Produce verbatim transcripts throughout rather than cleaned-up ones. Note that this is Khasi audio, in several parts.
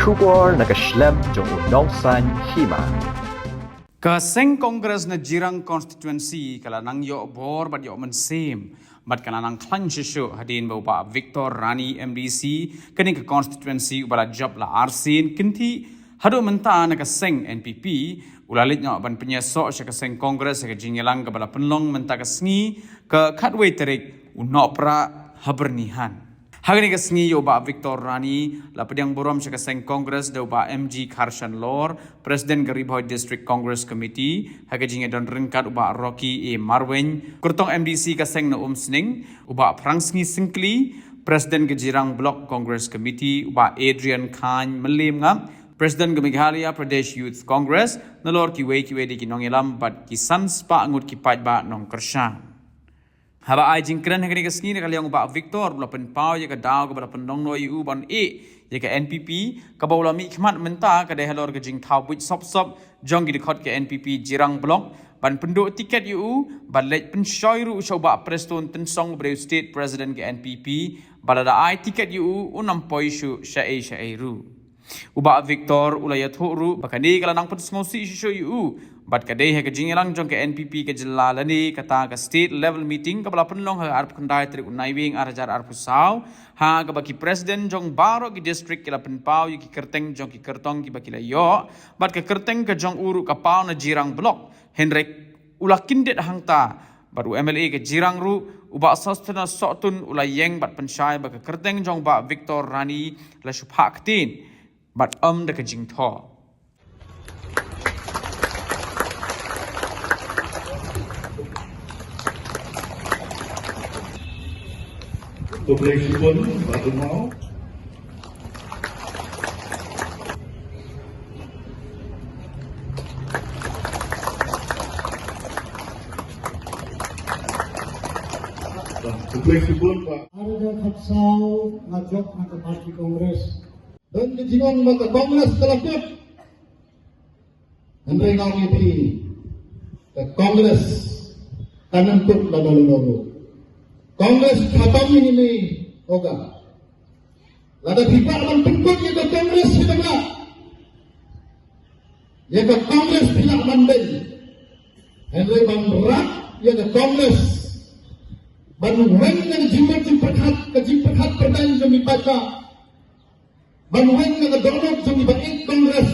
Khubor na ka shlem jong u Nongsaiñ Hima. Ka seng Congress na Jirang Constituency ka la nang ïoh bor bad ïoh mynsiem bad ka la nang khlaiñ shisha hadien ba u Bah Victor Rani, M D C kane ka constituency, uba la jop la arsien kynthih haduh mynta na ka seng N P P, u la leit noh ban pynïasoh sha ka seng Congress ha ka jingïalang kaba la pynlong mynta ka sngi, ka khatwei tarik u Nohprah, ha Byrnihan. Ha kane ka sngi ïa u Bah Victor Rani la pdiang burom sha ka seng Congress da u Bah M G Kharshanlor, President ka Ri Bhoi District Congress Committee, ha ka jingïadon ryngkat u Bah Rocky A Marwein, kyrtong M D C ka seng na Umsning, u Bah Phrangsngi Syngkli, President ka Jirang Block Congress Committee, u Bah Adrian Chyne Mylliemngap, President ka Meghalaya Pradesh Youth Congress, nalor kiwei kiwei de ki nongïalam bad ki san spah ngut ki paidbah nongkyrshan. Haba ai jingkren ha kane ka sngi na ka liang u Bah Victor u la pynpaw ïa ka daw kaba la pynlong noh ïa u ban ïeh ïa ka N P P, kaba u la mihkhmat mynta ka dei halor ka jingthaw buit sop sop jong ki dkhot ka N P P Jirang Block ban pynduh tiket ïa u, ban leit pynshoi ruh sha u Bah Prestone Tynsong uba dei u State President ka N P P, ba lada ai tiket ïa u un ym poi shuh shaei shaei ruh. U Bah Victor u la ïathuh ruh ba kane ka la nang pynsngewsih shisha ïa u bad ka dei ha ka jingïalang jong ka N P P ka jylla lane kata ka state level meeting kaba la pynlong ha ka arphew khyndai tarik u Naiwieng ar hajar arphew saw, ha kaba ki president jong baroh ki district ki la pynpaw ïa ki kyrteng jong ki kyrtong kiba ki la ïoh, bad ka kyrteng ka jong u ruh ka paw na Jirang Block, hynrei u la kyndit hangta. Bad u M L A ka Jirang ruh, u Bah Sosthenes Sohtun, u la ïeng bad pynshai ba ka kyrteng jong u Bah Victor Rani la shu phah ktien bad ym da ka jingthoh. Khublei shibun Bah Dunghaw. Khublei shibun Bah. Ar hajar khatsaw nga jop na ka party Congress. Don ka jingong ba ka Congress ka la kut. Hynrei nga ong ïa phi, ka Congress kan ym kut lano lano ruh. Congress khatam ïa hynne, oga. Lada phi kwah ban pynkut ïa ka Congress, phi dang lah. Ïa ka Congress phi lah ban beiñ. Hynrei ban rak ïa ka Congress, ban weng na ka jingmut jingpyrkhat, ka jingpyrkhat pyrthei jong ki paidbah, ban weng na ka dohnud jong ki ba ïeit Congress,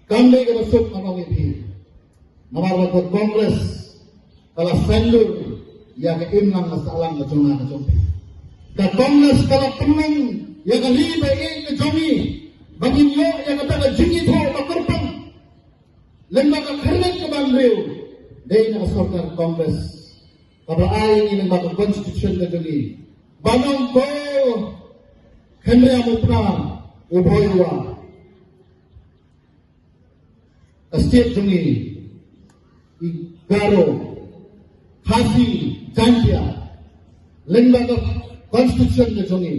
kam dei kaba suk, ngan ong ïa phi. Namar ba ka Congress ka la saiñdur ïa ka imlang ka sahlang ka jong nga ka jong phi. Ka Congress ka la pynweng ïa ka ri ba ïeit ka jong ngi ba ngin ïoh ïa kata ka jingithuh ba kyrpang. Lyngba ka khyrnit kaba hynriew, dei na ka sorkar Congress kaba la ai ïa ngi lyngba ka Constitution ka jong ngi, ban ong ko Khyndria Mupnar, u Bhoi u Wa. Ka state jong ngi, i Garo, Khasi, Jaintia, lyngba ka Constitution ka jong ngi,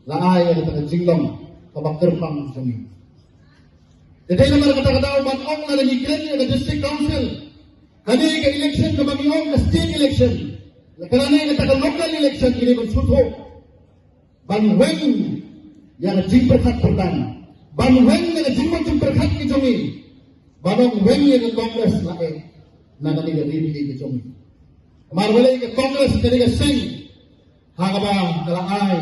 la ai ïa kata ka jinglong kaba kyrpang jong ngi. Te dei namar kata ka daw ban ong lada ngi kren ïa ka District Council, kane ka election kaba ngi ong ka state election, lane kata ka local election, ngi dei ban sngewthuh, ban weng ïa ka jingpyrkhat pyrthei, ban weng ïa ka jingmut jingpyrkhat ka jong ngi, ban ong weng ïa ka Congress la eh na kane ka ri ba ïeit ka jong ngi. Namar balei? Ka Congress ka dei ka seng ha kaba ka la ai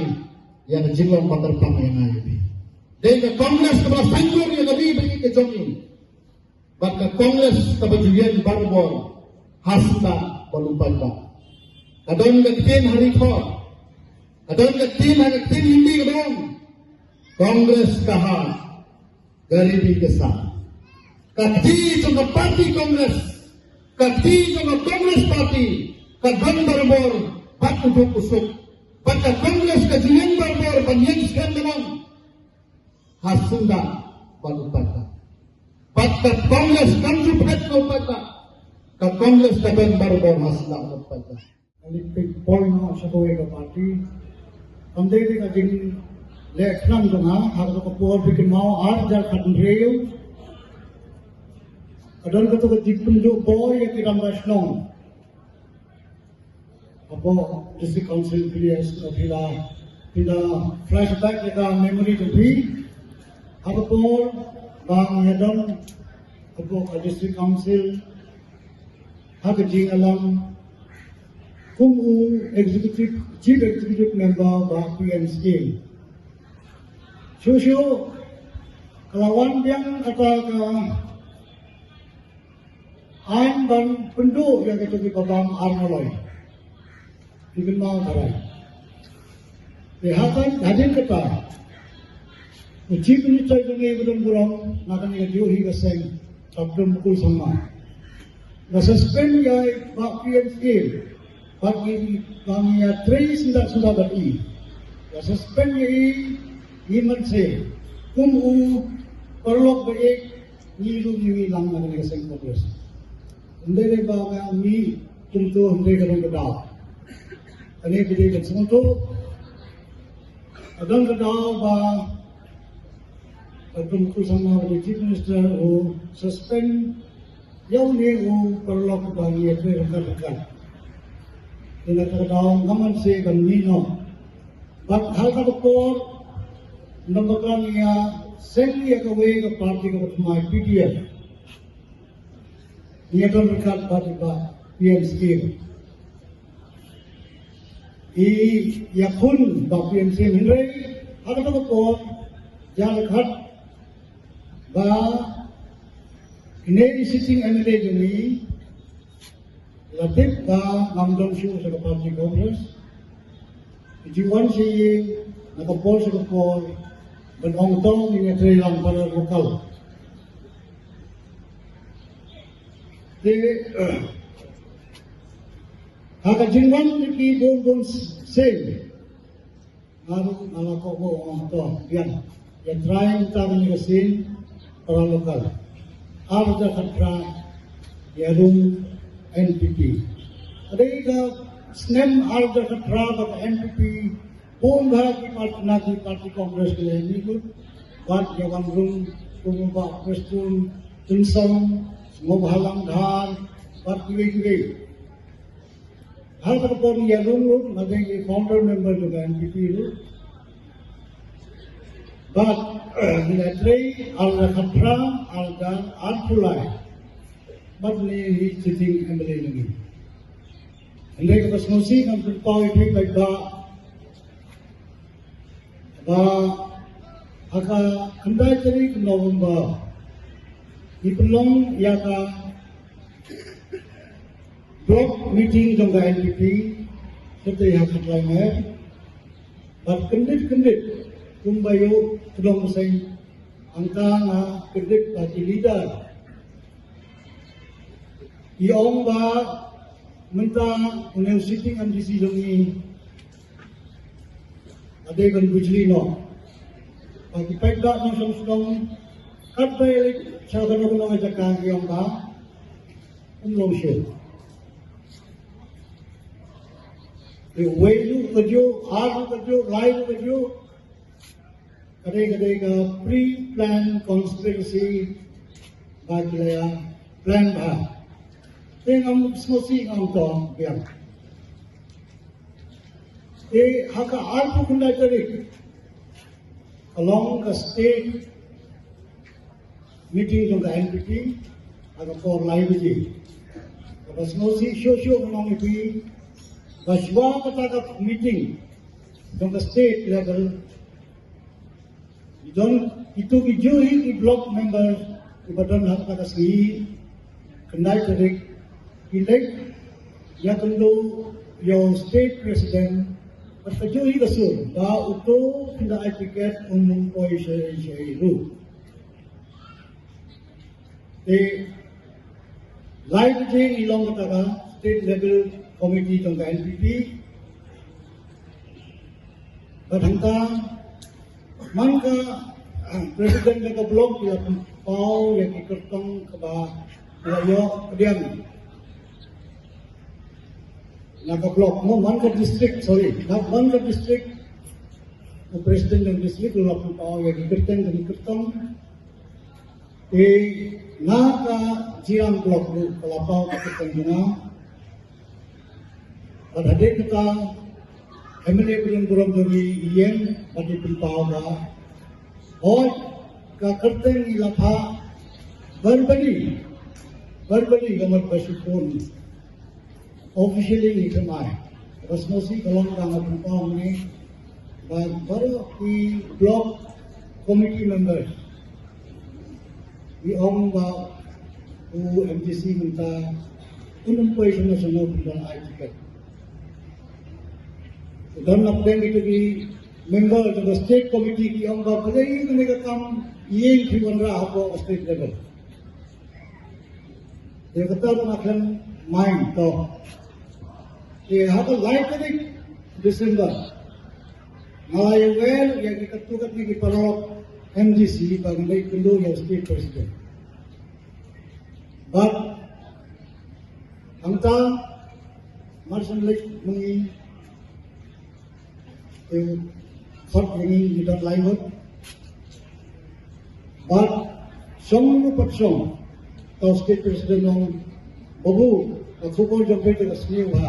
ïa ka jinglong ba kyrpang ïa nga ïa phi. Dei ka Congress kaba la saiñdur ïa ka ri ba ïeit ka jong ngi. Bad ka Congress kaba ju ïeng barabor ha sla bad u paidbah. Ka don ka ktien ha Ri Khor, ka don ka ktien ha ka ktien Hindi ka ong, Congress ka hai, garibi ke saath. Ka kti jong ka party Congress, ka kti jong ka Congress party ka don barabor bad u duk u suk. Bad ka Congress ka ju ïeng barabor ban ïeng skhem, ka ong, ha sla bad u paidbah. Bad ka Congress kam ju phet na u paidbah. Ka Congress ka don barabor ha sla bad u paidbah. Ka leit pynpoi noh sha kawei ka party. Kam dei ka jingleh khnang jong nga, ha kato ka por phi kynmaw ar hajar khathynriew, ka don kato ka jingpynduh bor ïa ki rangbah shnong. Hapoh District Council P D S, phi la, phi la flashback ïa ka memory jong phi. Ha ka por ba ngi ïadon hapoh ka District Council ha ka jingïalang kum u Executive, Chief Executive Member ba P M Scheme. Shuh shuh ka la wan biang kata ka aiñ ban pynduh ïa kito ki babam ar naloi. Ki kynmaw tharai. Te hadien, hadien kata, u Chief Minister jong ngi ba don burom na kane ka juh hi ka seng, Doctor Mukul Sangma, la suspend ïa i Bah P M Scheme. Bad ngi, ba ngi ïatrei syndah syndah bad i. La suspend ïa i, ngi mynsiem kum u paralok ba ïeit, ngi ruh ngi ïeng lang na kane ka seng Congress. Ym dei ba nga mih kumto, ym dei ka don ka daw. Kane ka dei ka sngewthuh. Ka don ka daw ba ka Dr. Mukul Sangma ba dei Chief Minister u suspend ïa une u paralok ba ngi ïatrei ryngkat ryngkat. Te na kata ka daw ngam mynsiem ban mih noh. Bad ha kata ka por, ym don ba khlaiñ ïa seng ïa kawei ka party kaba thymmai, P D F. Ngi ïadon ryngkat bad i Bah P M Scheme. I ïakhun Bah P M Scheme, hynrei ha kata ka por, ïa ryngkat ba kine i sitting M L A jong ngi la tip ba ngam don shuh sha ka party Congress. Ki ju wan sha ïing na ka por sha ka por ban ong to ngin ïatrei lang para local. Te ha ka jingwan jong ki bun bun sien, nga ruh nga la kohnguh, ong to biang, ïa trai mynta kane ka sien para local. Ar hajar khatphra ïa rung N P P. Ka dei ka snem ar hajar khatphra ba ka N P P bun bha ki party, na ki party Congress ki la ïa mih lut bad ïa wan rung kum u Bah Prestone Tynsong, Sniawbhalang Dhar bad kiwei kiwei. Ha kata ka por ngi ïa rung ruh, nga dei founder member jong ka N P P ruh. Bad ngi la trei ar hajar khatphra, ar hajar arphew lai. Bad une hi sitting M L A jong ngi. Hynrei kaba sngewsih ngan pynpaw ïa phi paidbah ba ha ka khyndai tarik November ngi pynlong ïa ka block meeting jong ka N P P, kata ha Khatlai Mer. Bad kyndit kyndit kumba ïoh ka dong ka seng, hangta nga kyndit bad ki leader. I ong ba mynta une u sitting M D C jong ngi la dei ban bujli noh. Ba ki paidbah nongshong shnong katba ïaleit sha kano kano ka jaka ki ong ba um long shuh. Te wei ruh kajuh, ar ruh kajuh, lai ruh kajuh. Ka dei, ka dei ka pre-plan conspiracy ba ki la ïa plan bha. Te ngam sngewsih, ngam tong biang. Te ha ka arphew khyndai tarik ka long ka state meeting jong ka N P P ha ka por lai baje. Kaba sngewsih shuh shuh ngan ong ïa phi ba shuwa kata ka meeting jong ka state level, ki don kito ki juh hi ki block member kiba don ha kata ka sngi khyndai tarik, ki leit ïakynduh ïa u state president bad kajuh hi ka sur ba uto phin da ai ticket, um nang poi shaei shaei ruh. Te lai baje i long kata ka state level committee jong ka N P P. Bad hangta man ka, ah, president jong ka block ïa pynpaw ïa ki kyrtong kaba la ïoh pdiang na ka block, mo, man ka district, sorry, na man ka district, u president jong district u la pynpaw ïa ki kyrteng, ki kyrtong. Te na ka Jirang block ruh ka la paw ka kyrteng jong nga. Bad hadien kata M L A ba don burom jong ngi i ïeng bad i pynpaw ba hooid, Ka kyrteng i la phah verbally, verbally ka mut ba shu phone. Officially ngi thymmai. Ka sngewsih ka long ka nga pynpaw mynne ba baroh ki block committee members i ong ba u M D C mynta un ym poi shano shano pynban ai ticket. Don na pdeng ito ki member jong ka state committee ki ong ba balei kane ka kam ïeng phi wanrah hapoh state level. Te kata ka nga khlem mind to. Te ha ka lai tarik December nga la ïa wer ïa ki katto katne ki paralok M D C ba ngan leit kynduh ïa u state president. Bad hangta mar shen leit myngi te khot myngi ïa dat lai ngut. Bad shong ruh pat shong, ka state president ong, "Babu, ka khubor jong phi ka sniew bha.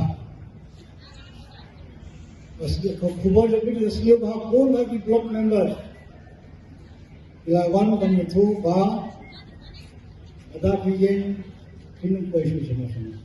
Ka sniew, ka khubor jong phi ka sniew bha, bun ha ki block member." Ïa wan ban ïathuh ba lada phi ïeng phin ym poi shuh shano shano.